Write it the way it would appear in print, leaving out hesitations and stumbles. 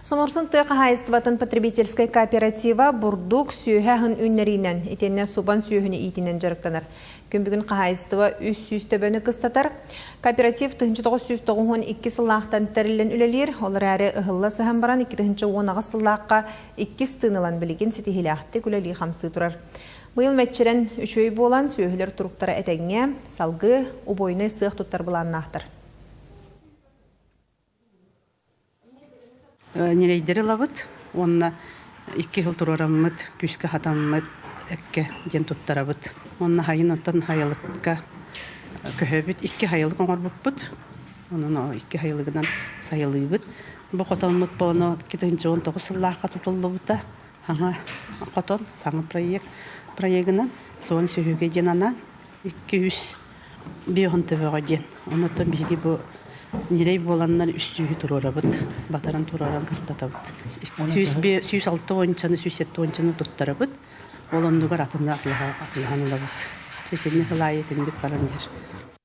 Соморсун тыа хаһаайыстыбатын потребительскай кооператива бурдук сүөһэ аһын үүннэриинэн, итиэннэ субан сүөһүнү иитинэн дьарыктанар. Күн бүгүн хаһаайыстыба 300 төбөнү кыстатар. Кооператив 1992 сыллаахтан тэриллэн үлэлиир, ол эрээри ыһылла сыһан баран 2018 сыллаахха иккис тыын ылан билигин ситиһиилээхтик үлэлии-хамсыы турар. Быйыл мэччирэн үчүгэй буолан, сүөһүлэр туруктара этэҥҥэ, салгыы убойнай сыах туттар былааннаахтар. Ньирэйдэри ылабыт уонна икки сыл туруораммыт, күүскэ хатаммыт эккэ диэн туттарабыт. Уонна хайын оттон хайылыкка көһөбүт. Икки хайылык оҥорбуппут. Онон икки хайылыгынан сайылыыбыт. Бу хотоммут болоно 2019 сыллаахха тутуллубута. Саҥа хотон, саҥа проект проегынан суон сүһүгэ диэн анаан 205 төбөҕө диэн. Онуттан биһиги бу ньирэй буоланнар үс сүүһү туруорабыт, батаран туруоран кыстатабыт. 106 уончаны, 107 уончаны туттарабыт. Ол оннугар атыны атылаһан ылабыт. Ситинник ылаайы итинник баран иһэр.